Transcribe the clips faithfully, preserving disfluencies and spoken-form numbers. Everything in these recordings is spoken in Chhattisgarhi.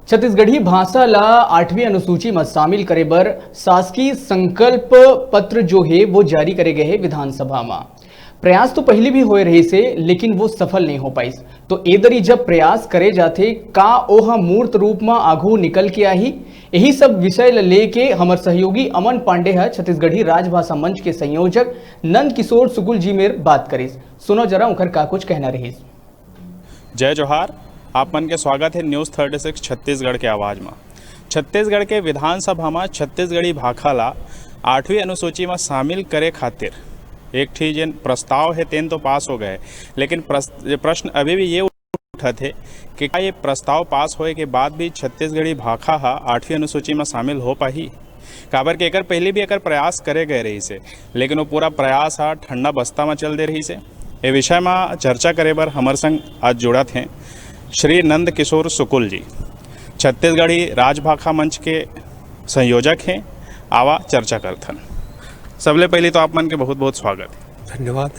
छत्तीसगढ़ी भाषा ला आठवीं अनुसूची म शामिल करे बर शासकीय संकल्प पत्र जो हे, वो जारी करे गए हे विधानसभा म। प्रयास तो पहिली भी होए रहिस हे, लेकिन वो सफल नहीं हो पाइस। तो ए दरी जब प्रयास करे जाथे, का ओह मूर्त रूप म आघू निकल के आही? यही सब विषय ल लेके हमर सहयोगी अमन पांडे ह छत्तीसगढ़ी राजभाषा मंच के संयोजक नंद किशोर सुकुल जी मेर बात करिस। सुनो जरा, उनकर का कुछ कहना रहिस। जय जोहार, आप मन के स्वागत हे News Thirty Six छत्तीसगढ़ के आवाज म। छत्तीसगढ़ के विधानसभा म छत्तीसगढ़ी भाखा ला आठवीं अनुसूची म शामिल करे खातिर एक ठी जेन प्रस्ताव हे, तेन तो पास हो गए, लेकिन प्रस-, प्रश्न अभी भी ये उठत हे कि का ये प्रस्ताव पास होए के बाद भी छत्तीसगढ़ी भाखा ह आठवीं अनुसूची म शामिल हो पाही? काबर के एकर पहिली भी एकर प्रयास करे गए रहिस हे, लेकिन वो पूरा प्रयास ह ठंडा बस्ता म चल दे रहिस हे। ए विषय म चर्चा करे बर हमर संग आज जुड़त हें श्री नंद किशोर सुकुल जी, छत्तीसगढ़ी राजभाखा मंच के संयोजक हें। आवा चर्चा करथन। सबले पहिली तो आप मन के बहुत-बहुत स्वागत हे। धन्यवाद।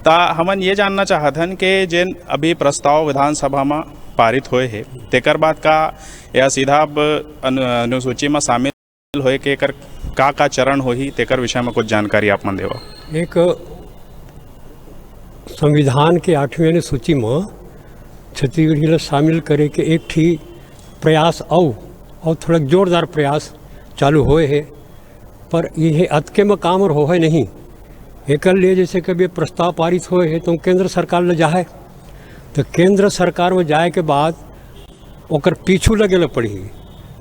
ता हमन ये जानना चाहत हन कि जेन अभी प्रस्ताव विधानसभा म पारित होए हे, तेकर बाद का या सीधा अब अनु-, अनुसूची म शामिल होए के एकर का-का चरण होही, तेकर विषय म कुछ जानकारी आप मन देवव। एक संविधान के आठवीं अनुसूची म छत्तीसगढ़ी ल शामिल करे के एक ठी प्रयास अउ, अउ थोड़ा जोरदार प्रयास चालू होए हे, पर ये अतके म काम और होहे नहीं। एकर लिए जैसे कभी प्रस्ताव पारित होए हे तो केंद्र सरकार ल जाहे, तो केंद्र सरकार में जाए के बाद ओकर पीछू लगे ल पड़ही।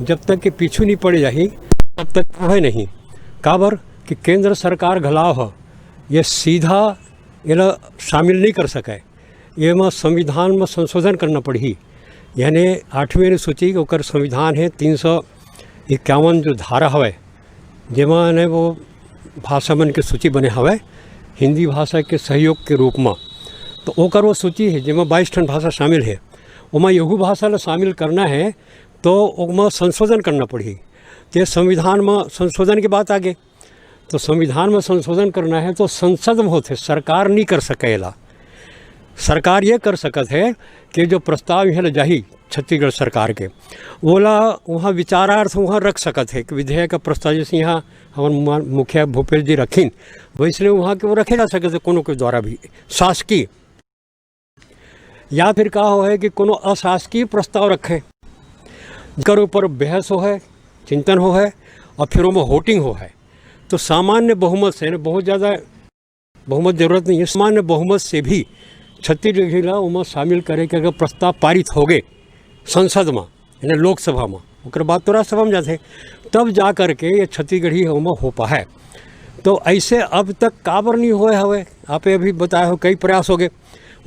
जब तक के पीछू नहीं पड़े जाही, तब तक होहे नहीं। काबर कि केंद्र सरकार घलाव ह ये सीधा एला शामिल नहीं कर सके। एमा संविधान में संशोधन करना पड़ही, यानी आठवीं अनुसूची के ओकर संविधान हे तीन सौ इक्यावन जो धारा हवय, जेमा ने वो भाषा मन के सूची बने हवय हिंदी भाषा के सहयोग के रूप म, तो ओकर वो सूची हे जेमा बाईस ठन भाषा शामिल हे। ओमा यहू भाषा ला शामिल करना हे तो ओमा संशोधन करना पड़ही। ते संविधान म संशोधन के बात आगे, तो संविधान में संशोधन करना है तो संसद में होथे, सरकार नहीं कर सकेला। सरकार ये कर सकत है कि जो प्रस्ताव यहाँ ले जाही छत्तीसगढ़ सरकार के, ओला वहाँ विचारार्थ वहाँ रख सकत है कि विधेयक का प्रस्ताव जैसे यहाँ हमारे मुखिया भूपेश जी रखिन, वैसने वहाँ के वो रखे जा सकत है कोनो के द्वारा भी शासकीय। या फिर का हो है कि कोनो अशासकीय प्रस्ताव रखे, जेकर ऊपर बहस हो है, चिंतन हो है और फिर ओमा वोटिंग हो है, तो सामान्य बहुमत से, बहुत ज़्यादा बहुमत जरूरत नहीं है, सामान्य बहुमत से भी छत्तीसगढ़ी ला ओमा शामिल करे के अगर प्रस्ताव पारित हो गए संसद में, यानी लोकसभा में, ओकर बाद तो राज्यसभा में जाथे, तब जा करके ये छत्तीसगढ़ी ओमा हो पाए। तो ऐसे अब तक काबर नहीं होए हवे, आप अभी बताए हो कई प्रयास हो गए,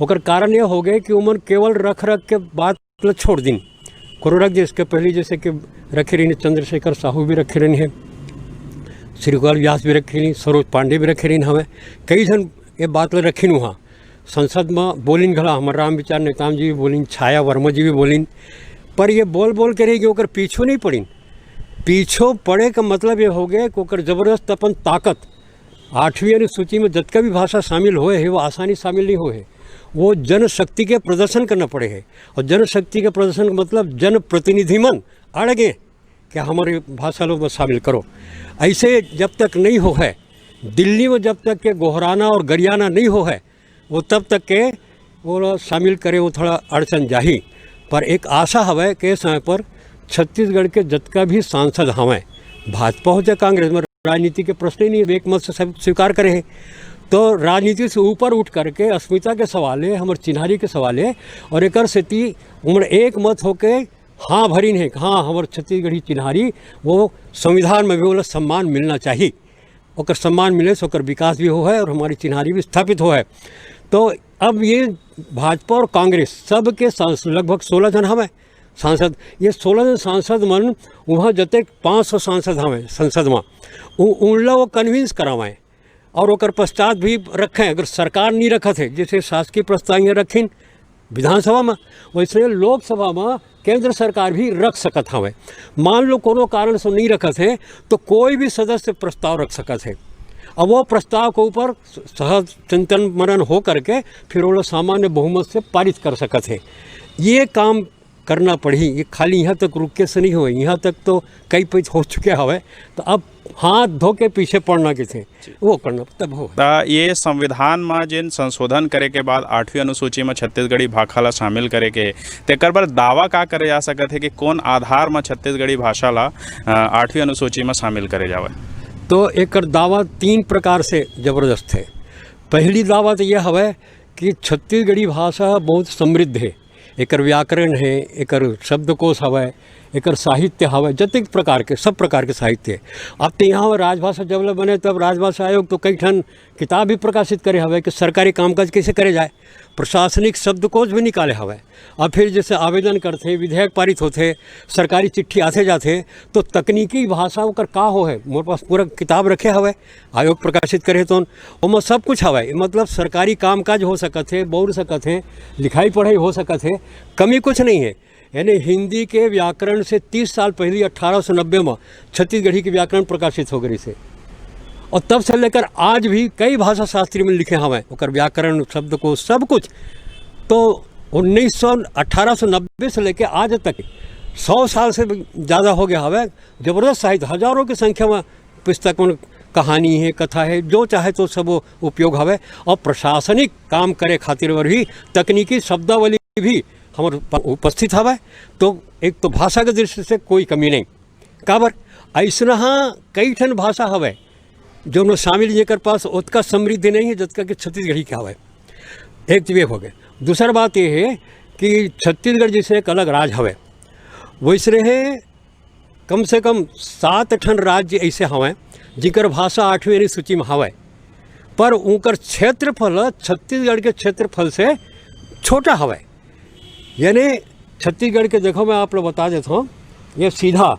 ओकर कारण ये हो गए कि ओमन केवल रख रख के बात ल छोड़ दिन। कोनो रख दे, इसके पहले जैसे कि रखे रहिन, चंद्रशेखर साहू भी रखे रहिन है, श्री गोपाल व्यास भी रखे रहिन, सरोज पांडे भी रखे रहिन हवे, कई झन ये बात ल रखिन वहाँ संसद में बोलिन घला, हमर राम विचार नेताम जी भी बोलिन, छाया वर्मा जी भी बोलिन, पर ये बोल बोल के रह गए, ओकर पीछू नहीं पड़िन। पीछू पड़े का मतलब ये हो गया कि ओकर जबरदस्त अपन ताकत, आठवीं अनुसूची में जतका भी भाषा शामिल होए है, वो आसानी शामिल नहीं होए है, वो जनशक्ति के प्रदर्शन करना पड़े है। और जनशक्ति के प्रदर्शन का मतलब जनप्रतिनिधि मन अड़ गए कि हमारे भाषा लोग में शामिल करो। ऐसे जब तक नहीं हो है, दिल्ली में जब तक के गोहराना और गरियाना नहीं हो है, वो तब तक के वो लोग शामिल करे, वो थोड़ा अड़चन जाही। पर एक आशा हवे के समय पर छत्तीसगढ़ के जतका भी सांसद हवे, भाजपा हो चाहे कांग्रेस, में राजनीति के प्रश्न ही नहीं, एक मत से सब स्वीकार करे हैं। तो राजनीति से ऊपर उठ करके अस्मिता के सवाल है, हमर चिन्हारी के सवाल है, और एकर सेती उमन एक मत होके हाँ भरिन है, हाँ, हमर छत्तीसगढ़ी चिन्हारी वो संविधान में भी ओला सम्मान मिलना चाहिए। ओकर सम्मान मिले से ओकर विकास भी हो है और हमारी चिन्हारी भी स्थापित हो है। तो अब ये भाजपा और कांग्रेस सबके सांस-, लगभग सोलह जन हवे सांसद, ये सोलह जन सांसद मन वहाँ जते पाँच सौ सांसद हवे संसद में, उ-, उनला वो कन्विंस करावे और ओकर पश्चात भी रखें। अगर सरकार नहीं रखत है, जैसे शासकीय प्रस्ताव यहाँ रखिन विधानसभा में, वैसे लोकसभा में केंद्र सरकार भी रख सकत हवे। मान लो कोनो कारण से नहीं रखत है, तो कोई भी सदस्य प्रस्ताव रख सकत है। अब वो प्रस्ताव के ऊपर सहज चिंतन मनन हो करके फिर वो लोग सामान्य बहुमत से पारित कर सकत है। ये काम करना पड़ही। ये खाली इहाँ तक रुके से नहीं होय, इहाँ तक तो कई पइत हो चुके हवय, तो अब हाथ धो के पीछे पड़ना कहिथे, वो करना तब हो। त ये संविधान म जेन संशोधन करे के बाद आठवीं अनुसूची म छत्तीसगढ़ी भाखा ला शामिल करे के, तेकर बर दावा का करे जा सकत हे कि कोन आधार म छत्तीसगढ़ी भाषा ला, अ, आठवीं अनुसूची म शामिल करे जावय? तो एकर दावा तीन प्रकार से जबरदस्त हे। पहली दावा तो यह हवय कि छत्तीसगढ़ी भाषा बहुत समृद्ध हे, एकर व्याकरण हे, एकर शब्दकोश हवय, एकर साहित्य हवय, जतेक प्रकार के, सब प्रकार के साहित्य हे। अब तो यहाँ राजभाषा जब ले बने, तब राजभाषा आयोग तो कई ठन किताब भी प्रकाशित करे हवय कि सरकारी कामकाज कैसे करे जाए, प्रशासनिक शब्दकोश भी निकाले हवय। अब फिर जैसे आवेदन करथे, विधेयक पारित होथे, सरकारी चिट्ठी आथे जाथे, तो तकनीकी भाषा ओकर का हो हे, मोर पास पूरा किताब रखे हवय, आयोग प्रकाशित करे तो ओमा सब कुछ हवय। मतलब सरकारी कामकाज हो सकत हे, बउर सकत हे, लिखाई पढ़ाई हो सकत हे, कमी कुछ नहीं हे। यानी हिंदी के व्याकरण से तीस साल पहले अठारह सौ नब्बे में छत्तीसगढ़ी के व्याकरण प्रकाशित हो गए से, और तब से लेकर आज भी कई भाषा शास्त्री में लिखे हवय, ओकर व्याकरण, शब्दकोश, सब कुछ। तो उन्नीस सौ, अठारह सौ नब्बे से लेकर आज तक सौ साल से ज़्यादा हो गया हवय। जबरदस्त साहित्य, हजारों की संख्या में पुस्तक मन, कहानी हे, कथा हे, जो चाहे तो सब वो उपयोग हवय। और प्रशासनिक काम करे खातिर बर भी तकनीकी शब्दावली भी हमर प-, उपस्थित हवय। तो एक तो भाषा के दृष्टि से कोई कमी नहीं। काबर, अइसनहा कई ठन भाषा हवय, जो न शामिल, जेकर पास ओतका समृद्धि नहीं हे, जतका कि छत्तीसगढ़ी के हवय। एक तो ये हो गए। दूसर बात ये हे कि छत्तीसगढ़ जैसे एक अलग राज हवय, वैसे रहे कम से कम सात ठन राज्य ऐसे हवय, जिकर भाषा आठवीं अनुसूची में हवय, पर उनकर क्षेत्रफल छत्तीसगढ़ के क्षेत्रफल से छोटा हवय। यानी छत्तीसगढ़ के, देखो, मैं आप लोग बता देता हूँ, ये सीधा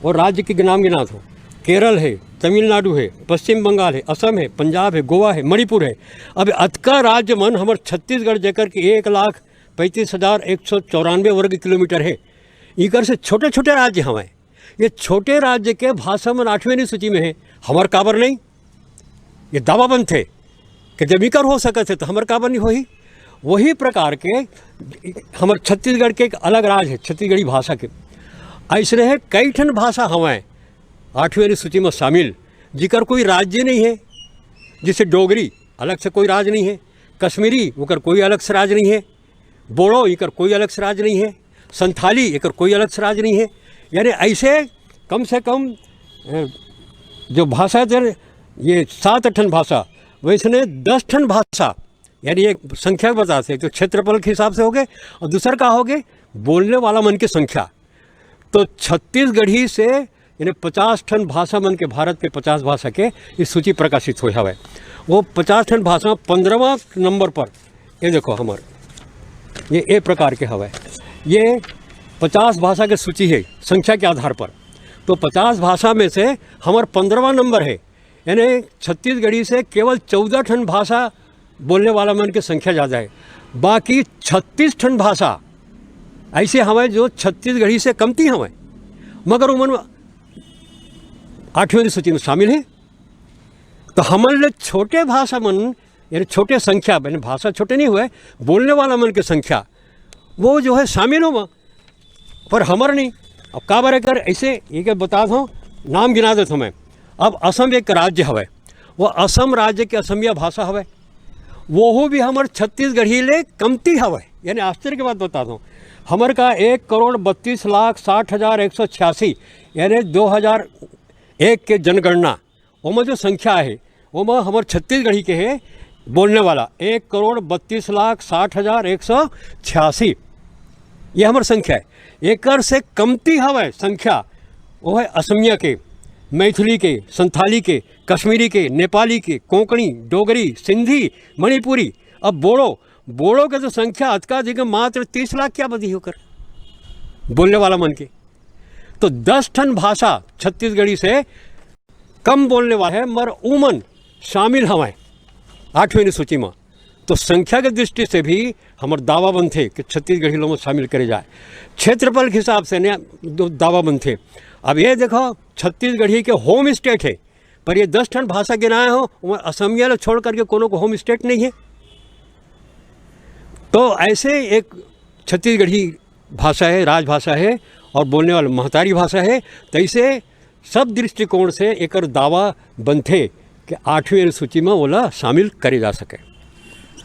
और राज्य के नाम गिनात हूँ। केरल हे, तमिलनाडु हे, पश्चिम बंगाल हे, असम हे, पंजाब हे, गोवा हे, मणिपुर हे। अब अतका राज्य मन हमर छत्तीसगढ़, जेकर के एक लाख पैंतीस हजार एक सौ चौरानवे वर्ग किलोमीटर हे, इकर से छोटे-छोटे राज्य हवय। ये छोटे राज्य के भाषा मन आठवीं अनुसूची में हे, हमर काबर नहीं? ये दावा बनथे कि जब इकर हो सकत हे, तो हमर काबर नहीं होही? वही प्रकार के हमर छत्तीसगढ़ के एक अलग राज हे छत्तीसगढ़ी भाषा के। ऐसने हे कई ठन भाषा हवय आठवीं अनुसूची में शामिल, जिकर कोई राज्य नहीं हे। जैसे डोगरी, अलग से कोई राज नहीं हे। कश्मीरी, ओकर कोई अलग से राज नहीं हे। बोड़ो, एकर कोई अलग से राज नहीं हे। संथाली, एकर कोई अलग से राज नहीं हे। यानी ऐसे कम से कम, अ, जो भाषा हे, ये सात ठन भाषा, वैसने दस ठन भाषा, यानी एक संख्या बताथे, एक तो क्षेत्रफल के हिसाब से हो गए, और दूसर का हो गए, बोलने वाला मन की संख्या। तो छत्तीसगढ़ी से यानी पचास ठन भाषा मन के, भारत के पचास भाषा के ये सूची प्रकाशित होय हवय। वो पचास ठन भाषा, पंद्रहवाँ नंबर पर, ये देखो हमर, ये ए प्रकार के हवय। ये पचास भाषा के सूची हे संख्या के आधार पर। तो पचास भाषा में से हमर पंद्रहवाँ नंबर हे, यानी छत्तीसगढ़ी से केवल चौदह ठन भाषा बोलने वाला मन के संख्या ज़्यादा हे। बाकी छत्तीस ठन भाषा ऐसे हवय जो छत्तीसगढ़ी से कमती हवय, मगर उमन आठवीं सूची में शामिल हे। तो हमन ले छोटे भाषा मन, यानी छोटे संख्या, यानी भाषा छोटे नहीं हुए, बोलने वाला मन के संख्या, वो जो है शामिल हो, पर हमर नहीं। अब काबर एकर ऐसे, एक बता दो, नाम गिना देत हूँ मैं। अब असम एक राज्य हवय, वो असम राज्य के असमिया भाषा हवय, वहू भी हमर छत्तीसगढ़ी ले कमती हवय। यानी आश्चर्य के बात बता दो, हमर का एक करोड़ बत्तीस लाख साठ हजार एक सौ छियासी, यानी दो हजार एक के जनगणना, ओमा जो संख्या हे, ओमा हमर छत्तीसगढ़ी के हे बोलने वाला एक करोड़ बत्तीस लाख साठ हजार एक सौ छियासी, ये हमर संख्या हे। एकर से कमती हवय संख्या, वो हे असमिया के, मैथिली के, संथाली के, कश्मीरी के, नेपाली के, कोंकणी, डोगरी, सिंधी, मणिपुरी, अब बोड़ो, बोड़ो के तो संख्या अतका अधिक हे, मात्र तीस लाख क्या बदी ओकर बोलने वाला मन के। तो दस ठन भाषा छत्तीसगढ़ी से कम बोलने वाला हे, मर उमन शामिल हवय आठवीं अनुसूची में। तो संख्या के दृष्टि से भी हमर दावा बनथे कि छत्तीसगढ़ी लोग शामिल करे जाए। क्षेत्रफल के हिसाब से ने दो दावा बनथे। अब ये देखो, छत्तीसगढ़ी के होम स्टेट हे, पर ये दस ठन भाषा गिनाए हो, ओमा असमिया ला छोड़ करके कोनो को होम स्टेट नहीं हे। तो ऐसे एक छत्तीसगढ़ी भाषा है, राजभाषा है और बोलने वाला महतारी भाषा है, तैसे सब दृष्टिकोण से एकर दावा बनथे कि आठवीं अनुसूची में ओला शामिल करे जा सके।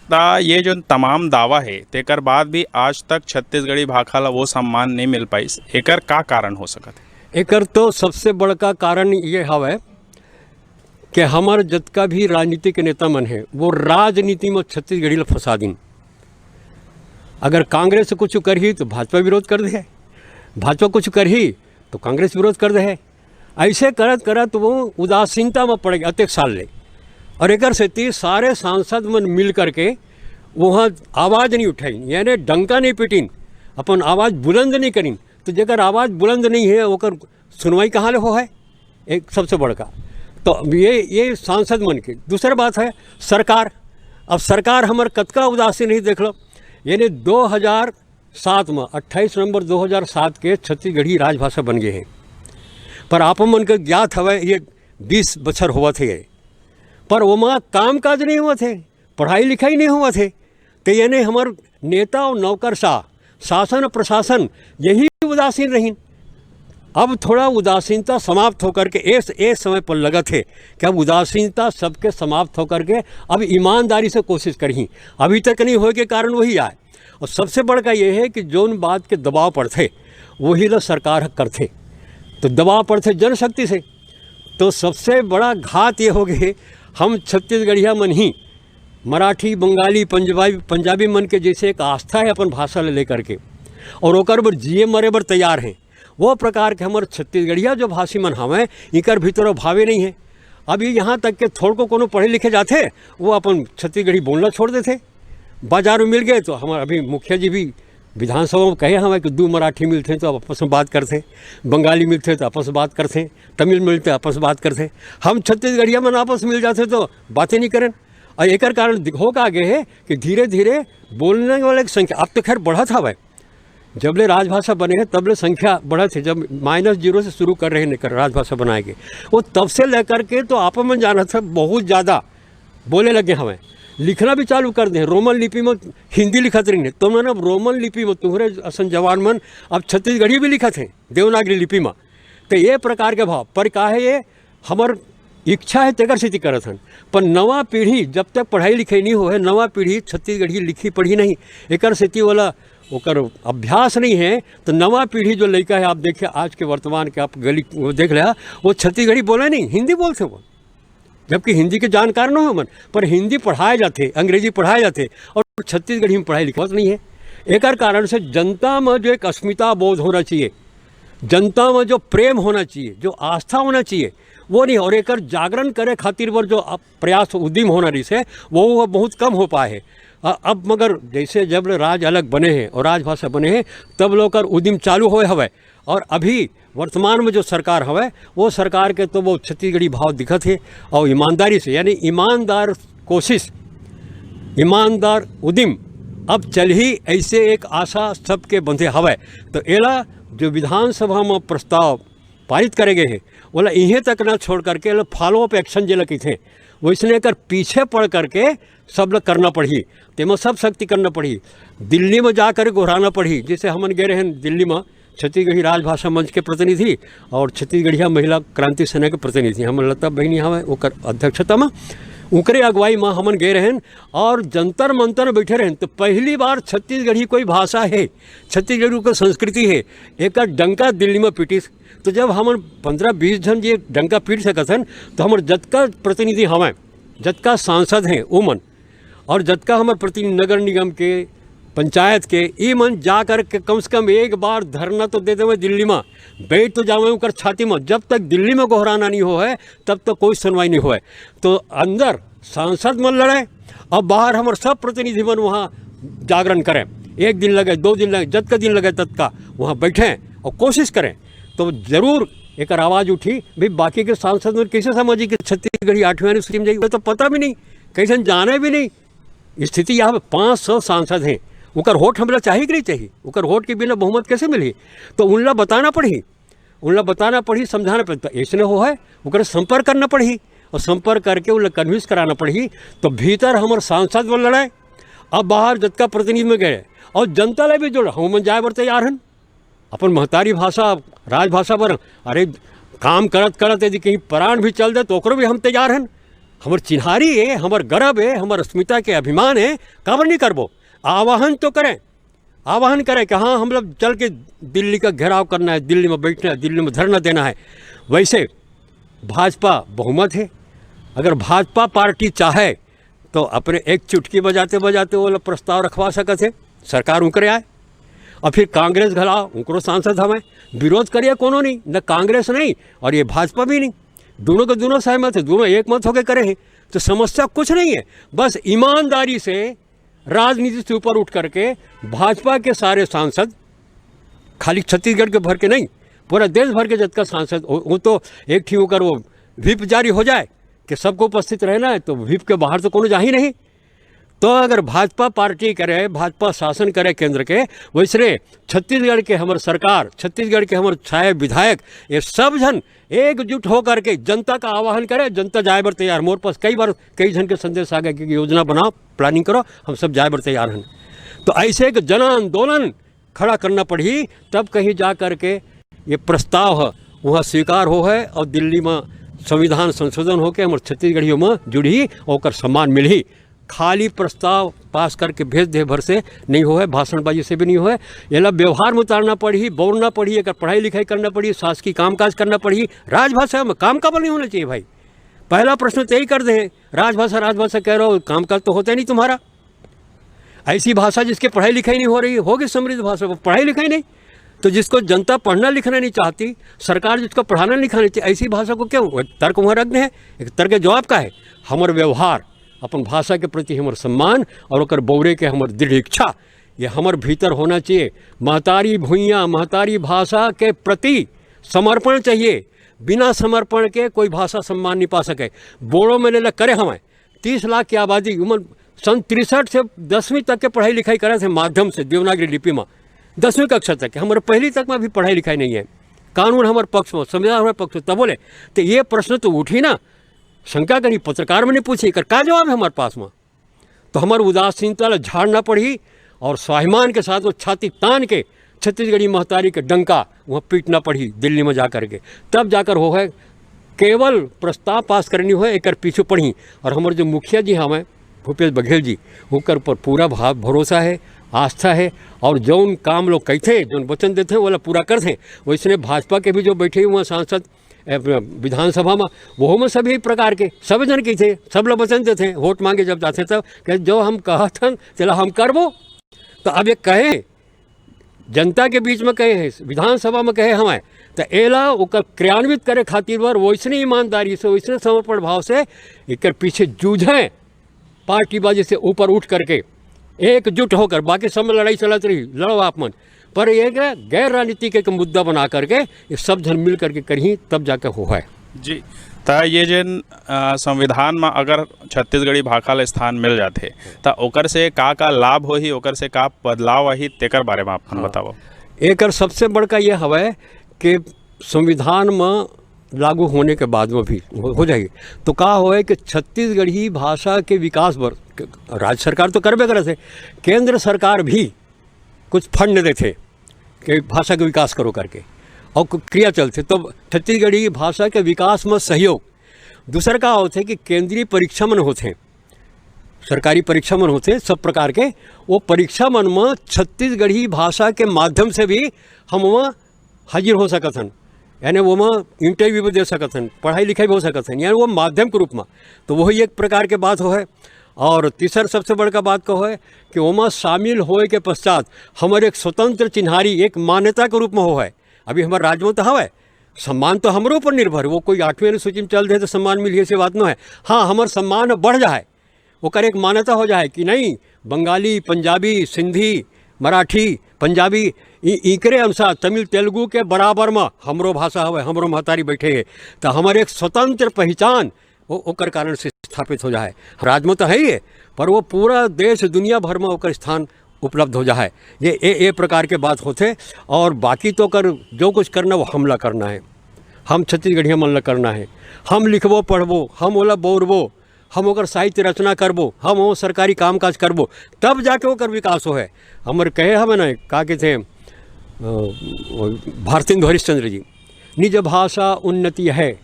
ता ये जो तमाम दावा है, तेकर बाद भी आज तक छत्तीसगढ़ी भाखा ला वो सम्मान नहीं मिल पाइस, एकर का कारण हो सकत है? एकर तो सबसे बड़का कारण ये हवय कि हमर जतका भी राजनीतिक नेता मन है, वो राजनीति में छत्तीसगढ़ी ला फंसा दिन। अगर कांग्रेस कुछ करही तो भाजपा विरोध कर दे, भाजपा कुछ करही तो कांग्रेस विरोध कर दे। ऐसे करत करत वो उदासीनता में पड़ गए अतेक साल ले। और एकर सेती सारे सांसद मन मिल करके वहाँ आवाज़ नहीं उठाइन, यानी डंका नहीं पीटिन, अपन आवाज़ बुलंद नहीं करिन। तो जेकर आवाज़ बुलंद नहीं है, ओकर सुनवाई कहाँ ले हो है? एक सबसे बड़का तो ये ये सांसद मन के। दूसरा बात है सरकार। अब सरकार हमर कतका उदासीन रही, देख लो, यानी दो हज़ार सात में, अट्ठाईस नवंबर दो हज़ार सात के छत्तीसगढ़ी राजभाषा बन गए हैं। पर आप मन के ज्ञात हवय, ये बीस बछर होवत है, पर ओमा काम काज नहीं होवत है, पढ़ाई लिखाई नहीं होवत है। तो यानी हमर नेता और नौकरशाह, शासन और प्रशासन यही उदासीन रहीन। अब थोड़ा उदासीनता समाप्त होकर के इस इस समय पर लगत है कि अब उदासीनता सबके समाप्त होकर के अब ईमानदारी से कोशिश करही। अभी तक नहीं होए के कारण वही आए। और सबसे बड़का ये है कि जौन बात के दबाव पड़थे, वही ला सरकार ह करथे। तो दबाव पड़थे जनशक्ति से। तो सबसे बड़ा घात ये हो गए, हम छत्तीसगढ़िया मन ही मराठी, बंगाली, पंजाबी, पंजाबी मन के जैसे एक आस्था है अपन भाषा ले लेकर के, और ओकर बर जिए मरे बर तैयार हैं, वो प्रकार के हमर छत्तीसगढ़िया जो भाषी मन हवंय, इकर भीतर भावे नहीं है। अब ये यहाँ तक के थोड़को कोनो पढ़े लिखे जाथे, वो अपन छत्तीसगढ़ी बोलना छोड़ देथे। बाजार में मिल गए तो हमारे अभी मुखिया जी भी विधानसभा में कहे हवंय कि दू मराठी मिलथे तो आपस में बात करथे, बंगाली मिलथे तो आपस में बात करथे, तमिल मिलथे आपस में बात करथे। हम छत्तीसगढ़िया मन आपस में मिल जाथे तो बातें नहीं करें। और एकर कारण दिख- हो का आगे है कि धीरे धीरे बोलने वाले की संख्या अब तो खैर बढ़त हवय, जब ले राजभाषा बने हैं तब ले संख्या बढ़त है। जब माइनस जीरो से शुरू कर रहे हैं एकर राजभाषा बनाए के, वो तब से लेकर के तो आप मन जानत है बहुत ज़्यादा बोले लगे हवंय, लिखना भी चालू कर दे। रोमन लिपि में हिंदी लिखत रही, तो मैंने अब रोमन लिपि में तुम्हारे असन जवान मन अब छत्तीसगढ़ी भी लिखत हैं देवनागरी लिपि में। तो ये प्रकार के भाव पर का है, ये हमर इच्छा है तेकर सेती करत हन। पर नवा पीढ़ी जब तक पढ़ाई लिखाई नहीं हो है, नवा पीढ़ी छत्तीसगढ़ी लिखी पढ़ी नहीं, एकर सेती वाला ओकर अभ्यास नहीं है। तो नवा पीढ़ी जो लड़का है, आप देखिए आज के वर्तमान के आप गली वो देख लिया, वो छत्तीसगढ़ी बोले नहीं, हिंदी बोलते वो, जबकि हिंदी के जानकार न हो मन, पर हिंदी पढ़ाए जाते, अंग्रेजी पढ़ाए जाते और छत्तीसगढ़ी में पढ़ाई लिखाई नहीं है। एकर कारण से जनता में जो एक अस्मिता बोध होना चाहिए, जनता में जो प्रेम होना चाहिए, जो आस्था होना चाहिए, वो नहीं। और एकर जागरण करे खातिर बर जो अप- प्रयास उद्यम होना रहिस है, वो बहुत कम हो पाए है। अ- अब मगर जैसे जब ले राज अलग बने हैं और राजभाषा बने हैं, तब ले ओकर उद्यम चालू होए हवय। और अभी वर्तमान में जो सरकार हवय, वो सरकार के तो वो छत्तीसगढ़ी भाव दिखत है। और ईमानदारी से, यानी ईमानदार कोशिश, ईमानदार उद्यम अब चलही, ऐसे एक आशा सबके बंधे हवय। तो एला जो विधानसभा में प्रस्ताव पारित करे गए हे, ओला इहें तक ना छोड़ करके एला फॉलो अप एक्शन जेला कहिथे, वइसने एकर पीछे पड़ करके सब ल करना पड़ही, तेमा सब शक्ति करना पड़ही। दिल्ली में जा कर गोहराना पड़ही। जैसे हमन गए रहेन दिल्ली में, छत्तीसगढ़ी राजभाषा मंच के प्रतिनिधि और छत्तीसगढ़िया महिला क्रांति सेना के प्रतिनिधि, हमर लता बहिनी हवय, ओकर अध्यक्षता में, ओकरे अगुवाई में हमन गए रहेन और जंतर मंतर में बैठे रहेन। तो पहली बार छत्तीसगढ़ी कोई भाषा है, छत्तीसगढ़ी कोई संस्कृति है, एकर डंका दिल्ली में पीटिस। तो जब हमन पंद्रह बीस झन ये डंका पीट सकत हन, तो हमर जतका प्रतिनिधि हवय, जतका सांसद हैं, उमन, और जतका हमर प्रतिनिधि नगर निगम के, पंचायत के, ई मन जा कर के कम से कम एक बार धरना तो दे देवे दिल्ली में, बैठ तो जावे ओकर छाती में। जब तक दिल्ली में गोहराना नहीं हो है, तब तक कोई सुनवाई नहीं हो है। तो अंदर सांसद मन लड़े, अब बाहर हमर सब प्रतिनिधि मन वहाँ जागरण करें, एक दिन लगे, दो दिन लगे, जतका दिन लगे ततका वहाँ बैठें और कोशिश करें, तो जरूर एकर आवाज़ उठी। भाई, बाकी के सांसद मन कैसे समझी कि छत्तीसगढ़ी आठवीं अनुसूची में जाई? वो तो पता भी नहीं, कैसे जाने भी नहीं। स्थिति यहाँ पे पाँच सौ सांसद हैं, ओकर वोट हमला चाहिए कि नहीं चाहिए? ओकर वोट के बिना बहुमत कैसे मिली? तो उनला बताना पड़ही, उनला बताना पड़ही, समझाना पड़ही। तो ऐसने हो है, ओकर संपर्क करना पड़ही और संपर्क करके उनला कन्विंस कराना पड़ही। तो भीतर हमर सांसद मन लड़े, अब बाहर जतका प्रतिनिधि में गए, और जनता ला भी जोड़, हम मन जाए बर तैयार हन। अपन महतारी भाषा, राजभाषा बर, अरे, काम करत करत यदि कहीं प्राण भी चल दे तो ओकरो भी हम तैयार हन। हमर चिन्हारी है, हमर गर्व है, हमर अस्मिता के अभिमान है, काबर नहीं करबो? आह्वान तो करें, आह्वान करें कि हाँ, हम लोग चल के दिल्ली का घेराव करना है, दिल्ली में बैठना है, दिल्ली में धरना देना है। वैसे भाजपा बहुमत है, अगर भाजपा पार्टी चाहे तो अपने एक चुटकी बजाते बजाते वो लोग प्रस्ताव रखवा सकत है, सरकार उनकरे आए। और फिर कांग्रेस घला, उनकरो सांसद हमें, विरोध करिए कोनो नहीं, न कांग्रेस नहीं और ये भाजपा भी नहीं, दोनों के दोनों सहमत है, दोनों एक मत होके करे हैं। तो समस्या कुछ नहीं है, बस ईमानदारी से राजनीति से ऊपर उठ करके भाजपा के सारे सांसद, खाली छत्तीसगढ़ के भर के नहीं, पूरा देश भर के जतका सांसद, वो वो तो एक ठी ओकर वो व्हिप जारी हो जाए कि सबको उपस्थित रहना है, तो व्हिप के बाहर तो कोनो जा ही नहीं। तो अगर भाजपा पार्टी करे, भाजपा शासन करे केंद्र के, वैसने छत्तीसगढ़ के हमर सरकार, छत्तीसगढ़ के हमर छाए विधायक, ये सब झन एकजुट होकर के जनता का आह्वान करे, जनता जाए बर तैयार। मोर पास कई बार कई झन के संदेश आ गए कि योजना बनाओ, प्लानिंग करो, हम सब जाए बर तैयार हन। तो ऐसे एक जन आंदोलन खड़ा करना पड़ही, तब कहीं जा करके ये प्रस्ताव ह वहाँ स्वीकार हो है और दिल्ली में संविधान संशोधन होके हमर छत्तीसगढ़ियों में जुड़ही और ओकर सम्मान मिलही। खाली प्रस्ताव पास करके भेज दे भर से नहीं हो है, भाषणबाजी से भी नहीं हो है। एला व्यवहार में उतारना पड़ही, बौरना पड़ही, एकर पढ़ाई लिखाई करना पड़ही, शासकीय कामकाज करना पड़ही। राजभाषा में काम काबर नहीं होना चाहिए भाई? पहला प्रश्न तो यही कर दे, राजभाषा राजभाषा कह रहे हो, कामकाज तो होता ही नहीं तुम्हारा। ऐसी भाषा जिसकी पढ़ाई लिखाई नहीं हो रही, होगी समृद्ध भाषा, वो पढ़ाई लिखाई नहीं। तो जिसको जनता पढ़ना लिखना नहीं चाहती, सरकार जिसको पढ़ाना लिखाना चाहिए, ऐसी भाषा को क्यों? वो तर्क वहाँ रख दे, एक तर्क जवाब का है। हमर व्यवहार, अपन भाषा के प्रति हमर सम्मान और ओकर बौरे के हमर दृढ़ इच्छा, ये हमर भीतर होना चाहिए। महतारी भुइयाँ, महतारी भाषा के प्रति समर्पण चाहिए। बिना समर्पण के कोई भाषा सम्मान नहीं पा सके। बोड़ो में ले ले करे हमें तीस लाख की आबादी, उमन सन तिरसठ से दसवीं तक के पढ़ाई लिखाई करे थे माध्यम से देवनागरी लिपि में, दसवीं कक्षा तक के। हमारे पहली तक में भी पढ़ाई लिखाई नहीं है। कानून हमारे पक्ष में, संविधान हमारे पक्ष में, तब बोले। तो ये प्रश्न तो उठी ना, शंका करी, पत्रकार में नहीं पूछी, कर का जवाब है हमारे पास में? तो हमारे उदासीनता ला झाड़ना पड़ही और स्वाभिमान के साथ वो छाती तान के छत्तीसगढ़ी महतारी के डंका वहाँ पीटना पड़ही दिल्ली में जा करके, तब जाकर हो है। केवल प्रस्ताव पास करनी हो, एकर पीछे पड़ही। और हमारे जो मुखिया जी हमें भूपेश बघेल जी, ओकर ऊपर पूरा भाव भरोसा है, आस्था है। और जौन काम लोग कहते हैं, जौन वचन देते हैं, वो लोग पूरा करते हैं। वैसने भाजपा के भी जो बैठे हुए सांसद, ए, विधानसभा में, वो में सभी प्रकार के सब जन के थे, सब लोग वचन देते हैं, वोट मांगे जब जाते तब कि जो हम कहत हन तेला हम करबो। तो अब ये कहे, जनता के बीच में कहे हैं, विधानसभा में कहे हमें, तो एला ओकर क्रियान्वित करे खातिर बर वैसने ईमानदारी से, वैसने समर्पण भाव से एकर पीछे जूझें, पार्टीबाजी से ऊपर उठ करके एकजुट होकर। बाकी सब में लड़ाई चलत रही, लड़ो आप मन, पर एक गैर राजनीतिक एक मुद्दा बना करके ये सब जन मिल करके करही, तब जाके हो है। जी, त ये जेन, अ, संविधान में अगर छत्तीसगढ़ी भाखा ला स्थान मिल जाथे, त ओकर से का का लाभ होही, ओकर से का बदलाव आही, तेकर बारे में आप मन हाँ। बतावव। एकर सबसे बड़का ये हवय कि संविधान में लागू होने के बाद में भी हो, हो जाही, तो का होय कि छत्तीसगढ़ी भाषा के विकास बर क-, राज्य सरकार तो करबे करत हे, केंद्र सरकार भी कुछ फंड देथे कि भाषा के विकास करो करके, और कु-, क्रिया चलथे, तो छत्तीसगढ़ी भाषा के विकास में सहयोग। दूसर का होथे कि केंद्रीय परीक्षा मन होथे, सरकारी परीक्षा मन होथे सब प्रकार के, वो परीक्षा मन में छत्तीसगढ़ी भाषा के माध्यम से भी हम वहाँ हाजिर हो सकत हन, यानी वो में इंटरव्यू भी दे सकत हन, पढ़ाई लिखाई भी हो सकत हन, यानी वो माध्यम के रूप में। तो वही एक प्रकार के बात हो है। और तीसर सबसे बड़का बात का हो है कि ओमा शामिल होए के पश्चात हमर एक स्वतंत्र चिन्हारी, एक मान्यता के रूप में हो है। अभी हमर राज में तो हवय, सम्मान तो हमरो ऊपर निर्भर है, वो कोई आठवीं अनुसूची में चल दे तो सम्मान मिली, ऐसी बात न है। हाँ, हमर सम्मान बढ़ जाए, ओकर एक मान्यता हो जाए कि नहीं, बंगाली, पंजाबी, सिंधी, मराठी, पंजाबी, इ-, इकरे अनुसार तमिल, तेलुगु के बराबर में हमरो भाषा हवे, हमरो महतारी बैठे है, तो हमर एक स्वतंत्र पहचान वो ओकर कारण से स्थापित हो जाए। राज में तो है ही है, पर वो पूरा देश, दुनिया भर में ओकर स्थान उपलब्ध हो जाए। ये, ये, ये प्रकार के बात होथे। और बाकी तो कर जो कुछ करना, वो हमला करना है, हम छत्तीसगढ़िया मन ला करना है। हम लिखबो, पढ़बो, हम ओला बौरबो, हम ओकर साहित्य रचना करबो, हम वो सरकारी कामकाज करबो, तब जाके ओकर विकास होहे। हमर कहे हवे ना, का कहिथे, अ, वो भारतेंदु हरिश्चंद्र जी, "निज भाषा उन्नति है,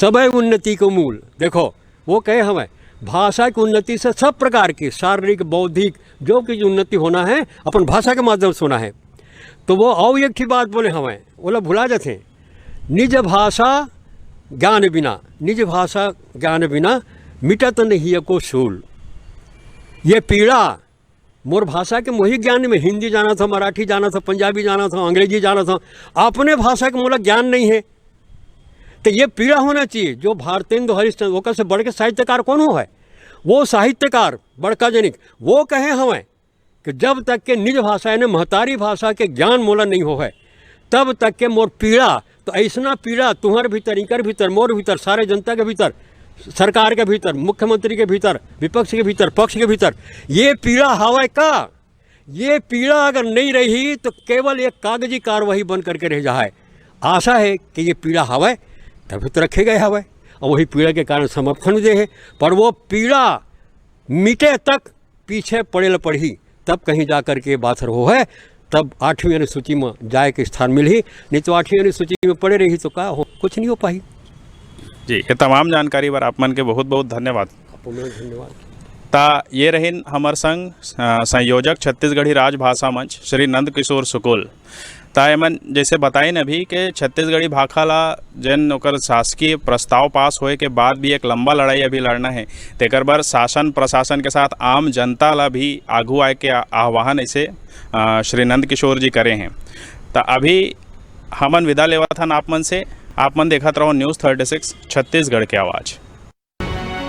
सबे उन्नति को मूल।" देखो, वो कहे हवे, भाषा की उन्नति से सब प्रकार की शारीरिक, बौद्धिक, जो कुछ उन्नति होना है, अपन भाषा के माध्यम से होना है। तो वो अउ एक ठी बात बोले हवे, ओला भुला जाथे, "निज भाषा ज्ञान बिना, निज भाषा ज्ञान बिना, मिटत नहीं एको शूल।" ये पीड़ा मोर भाषा के मोही ज्ञान में, हिंदी जानत हंव, मराठी जानत हंव, पंजाबी जानत हंव, अंग्रेजी जानत हंव, अपने भाषा के मोला ज्ञान नहीं है। तो ये पीड़ा होना चाहिए। जो भारतेंदु हरिश्चंद्र, ओकर से बढ़ के साहित्यकार कौन हो है? वो साहित्यकार बड़का जनिक, वो कहे हवे कि जब तक के निज भाषा, यानी महतारी भाषा के ज्ञान मोला नहीं हो है, तब तक के मोर पीड़ा, तो ऐसना पीड़ा तुम्हर भीतर, इकर भीतर, मोर भीतर, सारे जनता के भीतर, सरकार के भीतर, मुख्यमंत्री के भीतर, विपक्ष के भीतर, पक्ष के भीतर, ये पीड़ा हवय का? ये पीड़ा अगर नहीं रही तो केवल एक कागजी कार्रवाई बन करके रह जाए। आशा है कि ये पीड़ा हवय, तभी तो रखे गए हवय, और वही पीड़ा के कारण समर्थन दे है, पर वो पीड़ा मिटे तक पीछे पड़े ल पड़ही, तब कहीं जा करके बात हो है, तब आठवीं अनुसूची में जाए के स्थान मिलही, नहीं तो आठवीं अनुसूची में पड़े रही तो का हो, कुछ नहीं हो पाही। जी, ये तमाम जानकारी बर आप मन के बहुत बहुत धन्यवाद। आपको मेरा धन्यवाद। ता ये रहिन हमर संग अ, संयोजक छत्तीसगढ़ी राजभाषा मंच श्री नंद किशोर सुकुल। ता एमन जैसे बताइन अभी के छत्तीसगढ़ी भाखा ला जेन ओकर शासकीय प्रस्ताव पास होए के बाद भी एक लंबा लड़ाई अभी लड़ना है, तेकर बर शासन प्रशासन के साथ आम जनता ला भी आगू आए के आ- आह्वान ऐसे अ, श्री नंद किशोर जी करे हैं। ता अभी हमन विदा लेवत हन आप मन से। आप मन देखत रहो न्यूज़ थर्टी सिक्स छत्तीसगढ़ के आवाज़।